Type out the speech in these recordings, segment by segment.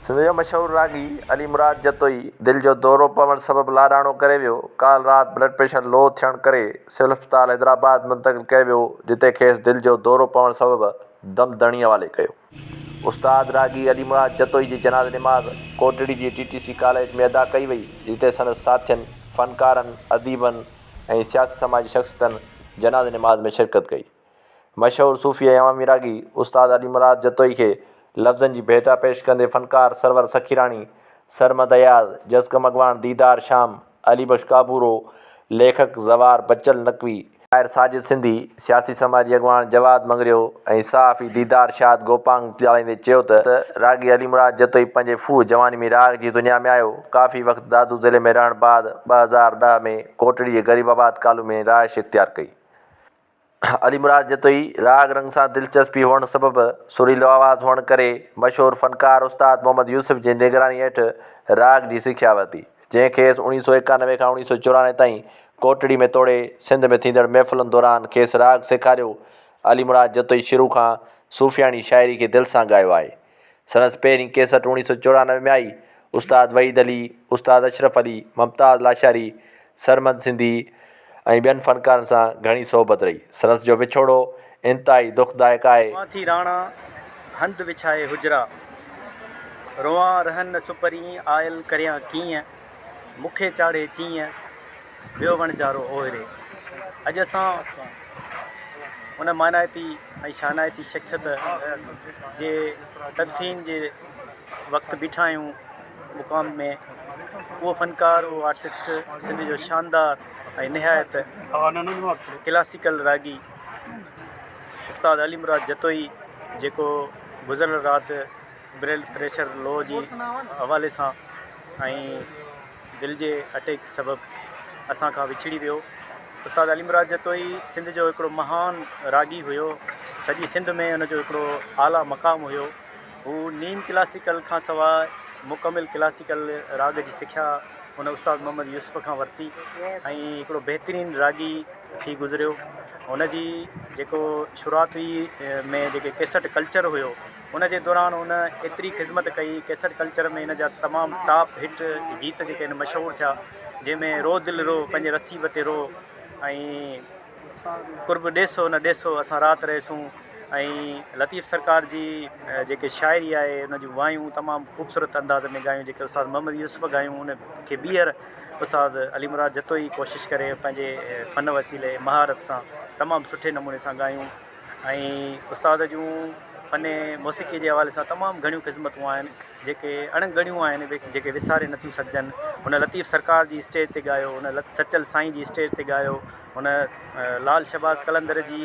سنڌ جو مشهور راڳي علي مراد جتوئي دل جو دورو پوڻ سبب لاڏاڻو ڪري ويو، ڪالهه رات بلڊ پريشر لو ٿيڻ ڪري سول اسپتال حيدرآباد منتقل ڪيو ويو، جتي کيس دل جو دورو پوڻ سبب دم ڌڻي حوالي ڪيو. استاد راڳي علي مراد جتوئي جي جنازي نماز ڪوٽڙي جي ٽي ٽي سي ڪاليج ۾ ادا ڪئي وئي، جتي سندس ساٿين، فنڪارن، اديبن ۽ سياسي سماجي شخصيتن جنازي نماز ۾ شرڪت ڪئي. مشهور صوفي ۽ عوامي راڳي استاد علي مراد جتوئي کي لفظن جي ڀيٽا پيش ڪندي فنڪار سرور سخيراڻي، سرمد اياز، جسقم اڳواڻ ديدار شام، علي بخش ڪابورو، ليکڪ زوار بچل نقوي، شاعر ساجد سنڌي، سياسي سماجي اڳواڻ جواد مڱريو ۽ صحافي ديدار شاد گوپانگ ڳالهائيندي چيو ته راڳي علي مراد جتوئي پنهنجي ڦوهه جواني ۾ راڳ جي دنيا ۾ آيو، ڪافي وقت دادو ضلعي ۾ رهڻ بعد 2010 ۾ ڪوٽڙي جي غريب آباد ڪالوني ۾ رهائش اختيار ڪئي. علي مراد جتوئي راڳ رنگ سان دلچسپي هئڻ سبب سريلو آواز هئڻ ڪري مشهور فنڪار استاد محمد يوسف جي نگراني هيٺ راڳ جي سکيا ورتي، جنهن کيس 1991 کان 1994 تائين ڪوٽڙي ۾ توڙي سنڌ ۾ ٿيندڙ محفلن دوران کيس راڳ سيکاريو. علي مراد جتوئي شروع کان صوفياڻي شاعري کي دل سان ڳايو آهي. سندس پهرين ڪيسٽ 1994 ۾ آئي. استاد وحيد علي، استاد اشرف علي، ممتاز لاشاري، سرمد سنڌي ۽ ٻين فنڪارن سان گهڻي صحبت رهي. سندس جو وڇوڙو انتهائي دکدائڪ آهي. روئان ٿي راڻا، هنڌ وڇائي حجرا. روئان رهن نه سپرين، آيل ڪريان ڪيئن، مون کي چاڙهي چيئن. ٻيو وڻجارو اوهري. اڄ اسان ان مانائتي ۽ شانائتي شخصيت جي تدفين جي وقت بيٺا آهيون مقام ۾ اهو فنڪار اهو آرٽسٽ سنڌ جو شاندار ۽ نهايت ڪلاسيڪل راڳي استاد علي مراد جتوئي جيڪو گذريل رات بلڊ پريشر لو جي حوالي سان ۽ دل جي اٽيڪ سبب اسان کان وڇڙي ويو. استاد علي مراد جتوئي سنڌ جو هڪڙو مهان راڳي هيو. سڄي سنڌ ۾ ان جو هڪڙو اعليٰ مقام هيو. هو نيم ڪلاسيڪل کان سواء مڪمل ڪلاسيڪل راڳ جي سکيا هن استاد محمد يوسف کان ورتي ۽ هڪڙو بهترين راڳي ٿي گذريو. هن جي جيڪو شروعاتي ۾ جيڪي ڪيسٽ ڪلچر هيو. ان جي دوران هن ايتري خذمت ڪئي، ڪيسٽ ڪلچر ۾ هن جا تمام ٽاپ هٽ گيت جيڪي آهن مشهور ٿيا، جنهن ۾ رو دل رو پنهنجي رسيب تي رو ۽ قرب ڏيسو نه ڏيسو اسان رات رهيسون ۽ لطيف سرڪار جي جيڪي شاعري آهي ان جون وايون تمام خوبصورت انداز ۾ ڳايون جيڪي استاد محمد يوسف ڳايون ان کي ٻيهر استاد علي مراد جتوئي ڪوشش ڪري پنهنجي فن وسيلي مهارت سان تمام سٺي نموني سان ڳايون. ۽ استاد جون فن موسيقي جي حوالي سان تمام گهڻيون خدمتون آهن جيڪي اڻ ڳڻيون آهن جيڪي وساري نٿيون سگهجن هن لطيف سرڪار جي اسٽيج تي ڳايو هن سچل سائين جي اسٽيج تي ڳايو هن لال شهباز قلندر جي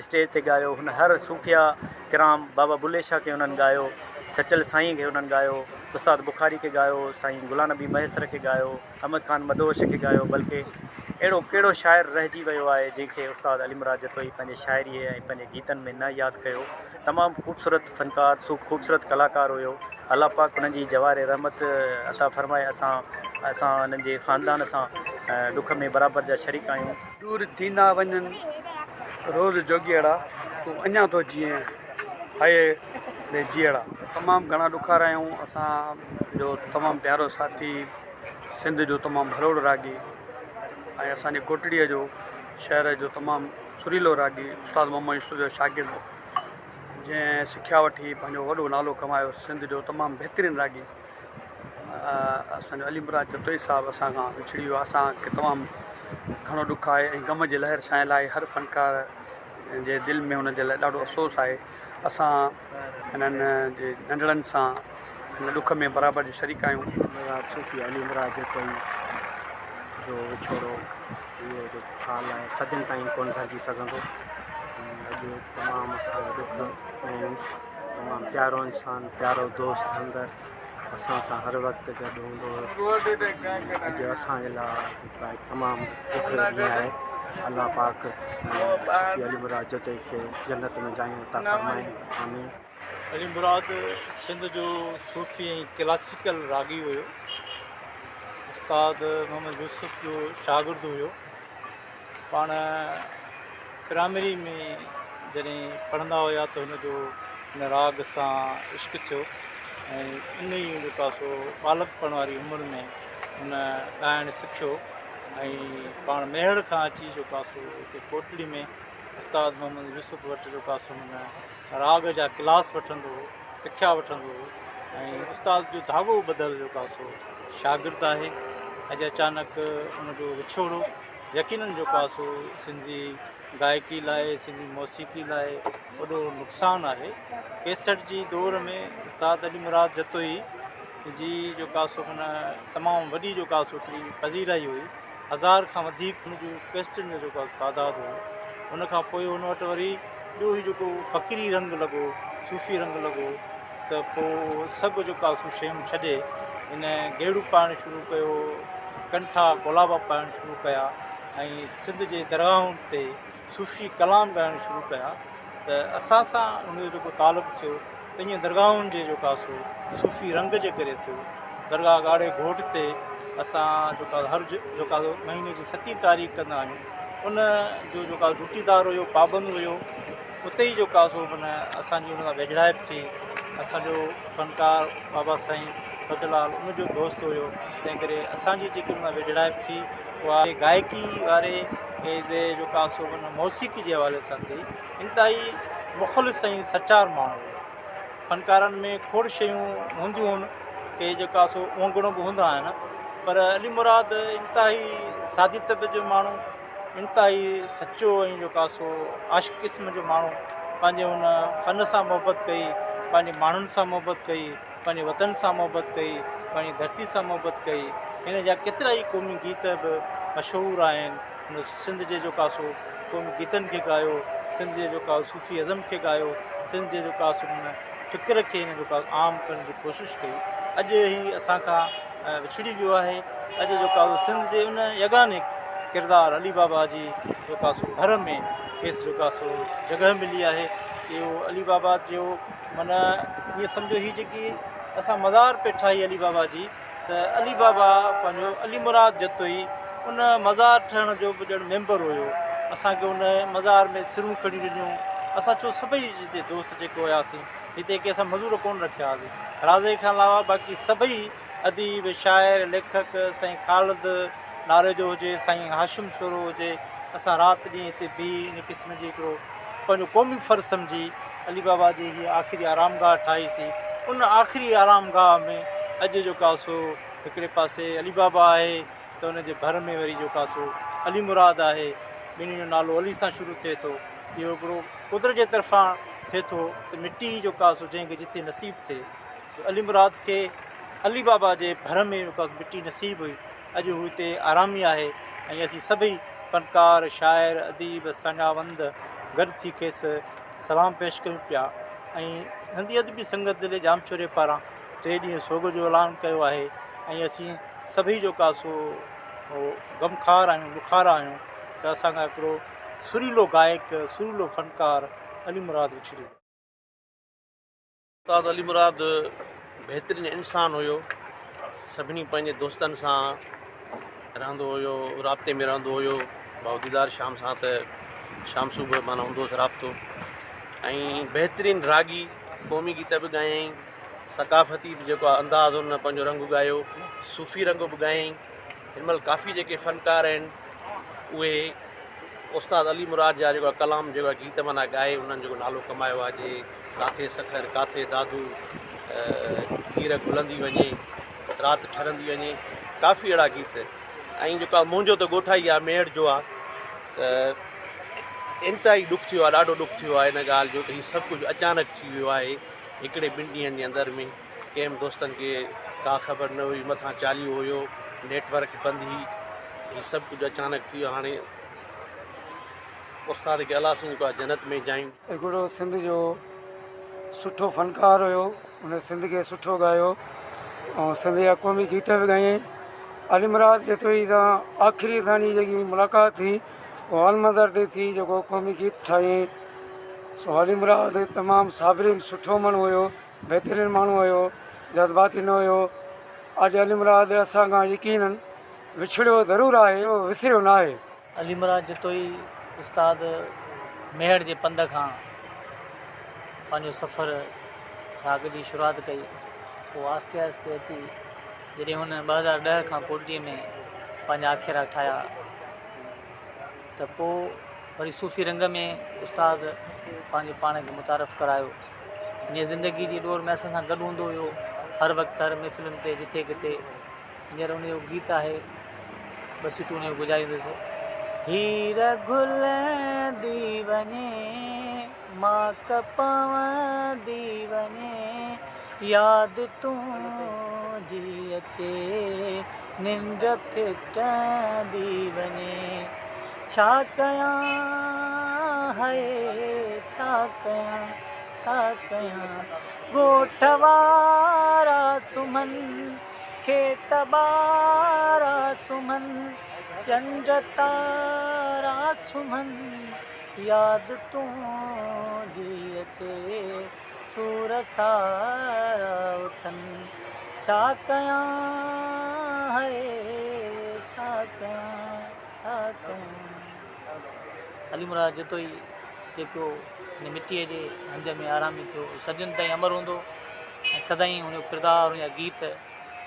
اسٽيج تي ڳايو هن هر صوفيا ڪرام بابا بلهي شاهه کي هنن ڳايو سچل سائين کي هنن ڳايو استاد بخاري کي ڳايو سائين غلام نبي مهيسر کي ڳايو احمد خان مدهوش کي ڳايو بلڪه اهڙو ڪهڙو شاعر رهجي ويو آهي جنهن کي استاد علي مراد جتوئي پنهنجي شاعريء ۽ پنهنجي گيتن ۾ نه ياد ڪيو. تمام خوبصورت فنڪار سو خوبصورت ڪلاڪار هيو. الله پاڪ انهن جي جوار رحمت عطا فرمائي اسان اسان انهن جي خاندان سان ڏک ۾ برابر جا شريڪ آهيون. دور ٿيندا وڃن روز جوڳيئڙا تون اڃا ٿو جيئين هاء ري جيئڙا. تمام گهڻا ڏکارا آهيون اسان جو تمام پيارو ساٿي سنڌ جو تمام ڀلوڙ راڳي ۽ اسان جي ڪوٽڙيء جو شهر جو تمام سريلو راڳي استاد محمد يوسف جو شاگرد جنهن سکيا وٺي پنهنجو وڏو نالو ڪمايو سنڌ جو تمام بهترين راڳي اسان جو علي مراد جتوئي صاحب اسان کان وڇڙي ويو اسان کي تمام گهڻو ڏک آهي ۽ غم جي لهر ڇانيل آهي هر فنڪار جي دل ۾ هن جي لاء ڏاڍو افسوس آهي اسان هنن جي ننڍڙن سان هن ڏک ۾ برابر جو شريڪ آهيون. مراد صوفي علي مراد جتوئي جو وڇوڙو اهو جو خال آهي صدين تائين ڪونه ڀرجي سگهندو ۽ اڄ تمام اسان ڏک ۾ آهيون تمام پيارو انسان پيارو دوست همدرد اسان سان هر وقت گڏ هوندو هو اڄ اسان جي لاء تمام ڏک جو ڏينهن آهي الله پاڪ صوفي علي مراد جتوئي کي جنت ۾ جايون عطا فرمائي آمين. علي مراد سنڌ جو صوفي ۽ ڪلاسيڪل راڳي هيو. استاد محمد يوسف جو شاگرد هيو. پاڻ پرائمري ۾ جڏهن پڙهندا هيا ته هن جو هن راڳ سان عشق ٿيو ۽ ان ئي جيڪو آهي سو ٻالڪپڻ واري عمر ۾ هن ڳائڻ سکيو ۽ پاڻ ميهڙ کان اچي جيڪو آهي سو هتي ڪوٽڙي ۾ استاد محمد يوسف وٽ جيڪو آهي سو هن راڳ جا ڪلاس وٺندو هو، سکيا وٺندو هو ۽ استاد جو ڌاڳو ٻڌل جيڪو آهي سو شاگرد آهي. اڄ اچانڪ ان جو وڇوڙو يقينن جيڪو آهي سو سنڌي گائڪي لاء سنڌي موسيقي لاء وڏو نقصان آهي. ڪيسٽ جي دور ۾ استاد علي مراد جتوئي جي جيڪا سو معنيٰ تمام وڏي جيڪا سو هڪڙي پذيرائي هئي. هزار کان وڌيڪ هن جون ڪيسٽن جو جيڪو تعداد هو. ان کان پوء هن وٽ وري ٻيو هي جيڪو فقيري رنگ لڳو، صوفي رنگ لڳو ته پوء سڀ جيڪا سو شيون ڇڏي هن گيڙو پائڻ شروع ڪيو، ڪنٺا ڪولابا پائڻ شروع ڪيا ۽ سنڌ جي درگاهن تي صوفي ڪلام ڳائڻ شروع ڪيا ته اسان سان ان جو جيڪو تعلق ٿيو ته ائين درگاهن جي جيڪو آهي سو صوفي رنگ جي ڪري ٿيو. درگاهه ڳاڙهي گهوٽ تي اسان جيڪو آهي هر جيڪو آهي مهيني جي ستين تاريخ ڪندا آهيون ان جو جيڪو آهي ڊيوٽيدار هيو پابند هيو اتي ئي جيڪو آهي سو معنيٰ اسان جي ان سان ويجهڙائپ ٿي. اسان جو فنڪار بابا سائين فضلال ان جو دوست هيو تنهن ڪري اسان جي جيڪي ان سان ويجهڙائپ ٿي اها گائڪي واري جيڪو آهي سو معنيٰ موسيقي جي حوالي سان ٿي. انتهائي مخلص ۽ سچار ماڻهو هو. فنڪارن ۾ کوڙ شيون هونديون هن ڪي جيڪو آهي سو اونگڻ به هوندا آهن پر علي مراد انتهائي سادي طبيعت جو ماڻهو انتهائي سچو ۽ جيڪو آهي سو عاشق قسم جو ماڻهو پنهنجي ان فن سان محبت ڪئي پنهنجي ماڻهن سان محبت ڪئي پنهنجي وطن سان محبت ڪئي پنهنجي ڌرتي سان محبت ڪئي هن جا ڪيترا ئي قومي گيت به مشهور آهن هن سنڌ جي جيڪو آهي سو قومي گيتن کي ڳايو سنڌ جي جيڪو آهي صوفي ازم کي ڳايو سنڌ جي جيڪو آهي سو هن فڪر کي هن جيڪو آهي عام ڪرڻ جي ڪوشش ڪئي اڄ هي اسان کان وڇڙي ويو آهي اڄ جيڪو آهي سو سنڌ جي ان يگاني ڪردار علي بابا جي جيڪو آهي سو گهر ۾ کيس جيڪو آهي سو جڳهه ملي آهي اهو علي بابا جو معنيٰ ائين سمجهو هي جيڪي اسان مزار پئي ٺاهي علي بابا جي ته علي بابا پنهنجو علي مراد جتوئي ان مزار ٺهڻ جو به ڄڻ ميمبر هيو اسان کي ان مزار ۾ سرون کڻي ڏنيون اسان ڇو سڀئي جتي دوست جيڪي هياسين هتي ڪي اسان مزور ڪونه رکيا هئاسين راضي کان علاوه باقي سڀئي اديب شاعر ليکڪ سائين خالد ناريجو هجي سائين هاشم شورو هجي اسان رات ڏينهن هتي بيهي ان قسم جي هڪڙو پنهنجو قومي فرض سمجهي علي بابا جي هيء آخري آرامگاهه ٺاهي سين. ان آخري آرامگاهه ۾ اڄ جيڪو آهي سو هڪڙي پاسي علي بابا آهي ته ان جي ڀر ۾ وري جيڪو آهي سو علي مراد آهي. ٻنهي جو نالو علي سان شروع ٿئي ٿو. اهو هڪڙو قدرت جي طرفان ٿئي ٿو ته مٽي جيڪا آهي سو جنهن کي جتي نصيب ٿئي سو علي مراد کي علي بابا جي ڀر ۾ جيڪا مٽي نصيب هئي. اڄ هو هتي آرامي آهي ۽ اسين سڀئي فنڪار، شاعر، اديب، ساڃاهوند گڏ ٿي کيس سلام پيش ڪيون پيا ۽ سنڌي ادبي سنگت ضلعي ڄامشوري پاران ٽي ڏينهن سوڳ جو اعلان ڪيو آهي ۽ اسين سڀئي جو ڪا سو غمخوار آهيون ڏکارا آهيون ته اسان کان هڪڙو سريلو گائڪ سريلو فنڪار علي مراد وڇڙي ويو. استاد علي مراد بهترين انسان هيو سڀني پنهنجي دوستن سان رهندو هيو رابطي ۾ رهندو هيو ڀائو ديدار شام سان ته شام صبح معنيٰ هوندو هوس رابطو ۽ بهترين راڳي قومي گيت به ڳايائين ثقافتي به جيڪو آهي انداز هن پنهنجو رنگ ڳايو صوفي رنگ به ڳايائين هن مهل ڪافي جيڪي فنڪار آهن اهي استاد علي مراد جا جيڪو ڪلام جيڪو گيت معنيٰ ڳائي انهن جيڪو نالو ڪمايو آهي جي ڪاٿي سکر ڪاٿي دادو کير گهلندي وڃي رات ٺرندي وڃي ڪافي اهڙا گيت ۽ جيڪو آ منهنجو ته ڳوٺائي آ ميهڙ جو آ ته انتهائي ڏک ٿيو آ ڏاڍو ڏک ٿيو آ ان ڳالهه جو ته هي سڀ ڪجهه اچانڪ ٿي ويو آهي هڪڙي ٻن ڏينهن جي اندر ۾ ڪنهن به دوستن کي ڪا خبر نه هئي مٿان چاليهو هيو نيٽ ورڪ بند هي هي سڀ ڪجهه اچانڪ ٿي ويو هاڻي استاد کي الله سائين جيڪو آ جنت ۾ جايون. هڪڙو سنڌ جو سٺو فنڪار هيو ان سنڌ کي سٺو ڳايو ۽ سنڌ جا قومي گيت به ڳايائين علي مراد جتوئي سان آخري اسان جي جيڪي ملاقات ٿي اها المدر تي ٿي جيڪو قومي گيت ٺاهيائين سو علي مراد تمام صابرين سٺو ماڻهو هيو بهترين ماڻهو هيو جذباتي نه هيو اڄ علي مراد اسان کان يقينن وڇڙيو ضرور آهي وسريو نه آهي. علي مراد جتوئي استاد ميهڙ جي پنڌ کان پنهنجو سفر راڳ جي شروعات ڪئي. پوء آهستي آهستي اچي جڏهن هن 2010 کان ڪوٽڙيء ۾ پنهنجا آکيرا ٺاهيا ته پوء وري صوفي رنگ ۾ استاد پنهنجو پاڻ کي متعارف ڪرايو. انهيء زندگيء جي ڏور ۾ اسان سان گڏ هوندو هيو، هر وقت هر محفلن تي جٿي ڪٿي. هينئر ان جو گيت آهي ٻه سٽون ان جو گذاريندس. هير گهلندي وڃي ماڪ پوندي وڃي ياد تنهنجي اچي ننڊ ڦٽندي وڃي ڇا ڪيان هاء ڇا ڪيان ڇا ڪيان ڳوٺ وارا سمهن کيت ٻارا سمهن چنڊ تارا سمهن ياد تنهنجي اچي سور سارا اٿن ڇا ڪيان هاء ڇا ڪيان ڇا ڪيان. علي مراد جتوئي جيڪو هن مٽيء جي هنج ۾ آرامي ٿيو، صدين تائين امر هوندو ۽ سدائين هن جو ڪردار، هن جا گيت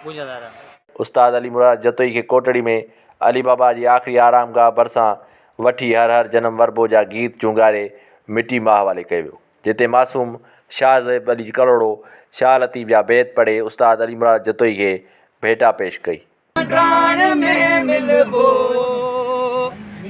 گونجندا رهندا. استاد علي مراد جتوئي کي ڪوٽڙي ۾ علي بابا جي آخري آرامگاهه ڀرسان وٺي هر هر جنم وربو جا گيت جهونگاري مٽي ماء حوالي ڪيو ويو، جتي معصوم شاهه زيب علي ڪلهوڙو شاهه لطيف جا بيت پڙهي استاد علي مراد جتوئي کي ڀيٽا پيش ڪئي. مهراڻ ۾ ملبو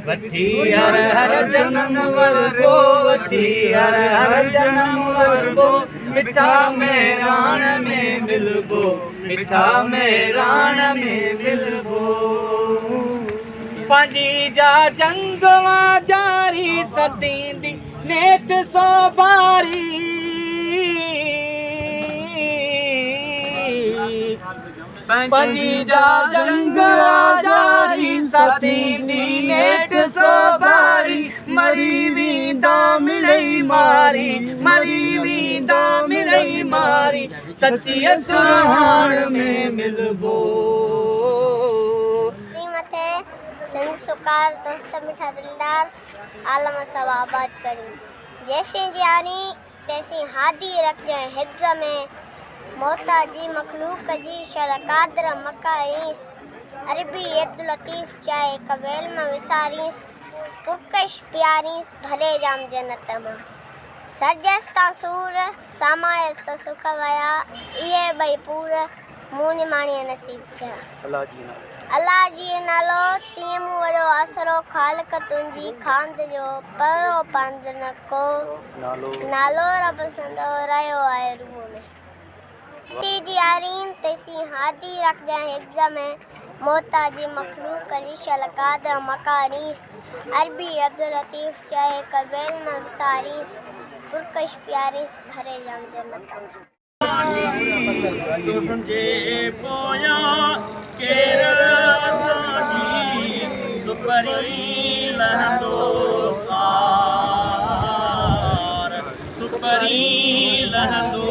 وٺي هر هر جنم وربو وٺي هر هر جنم وربو مٺا مهراڻ ۾ ملبو مٺا مهراڻ ۾ ملبو پنهنجي جا جنگ وا جاري ستيندي نيٺ سو باري پنهنجي جا جنگ آ جاري سا ٿيندي نيٺ سو باري مري ويندا مڙئي ماري مري ويندا مڙئي ماري سچيء سرهاڻ ۾ ملبو. مٿي سنڌ سڪار دوست مٺا دلدار عالم سڀ آباد ڪرين جيسين جيارين تيسين هادي رکجانء حفظ ۾، محتاج جي مخلوق جي شر قادر مڪائينس، عربي عبداللطيف چئي هڪ ويل م وسارينس، پرڪش پيارينس ڀلي جام جنت مان. سرجيس تان سور، سامايس ته سک ويا، اهي ٻئي پور، مون نماڻيء نصيب ٿيا. الله جي نالي. الله جي نالو، تيئن مون وڏو آسرو، خالق تنهنجي خاند جو، پرو پاند نه ڪو. نالو رب سندو، رهيو آهي روح ۾. تي جيارين تيسين هادي رکجانء حفظ ۾، محتاجي مخلوق جي شل قادر مڪارينس، عربي عبداللطيف چئي هڪ ويل نه وسارينس، پرڪش پيارينس ڀري جام جنت ۾. تنهنجي پويان ڪير اسان جي سپرين لهندو سار سپرين لهندو.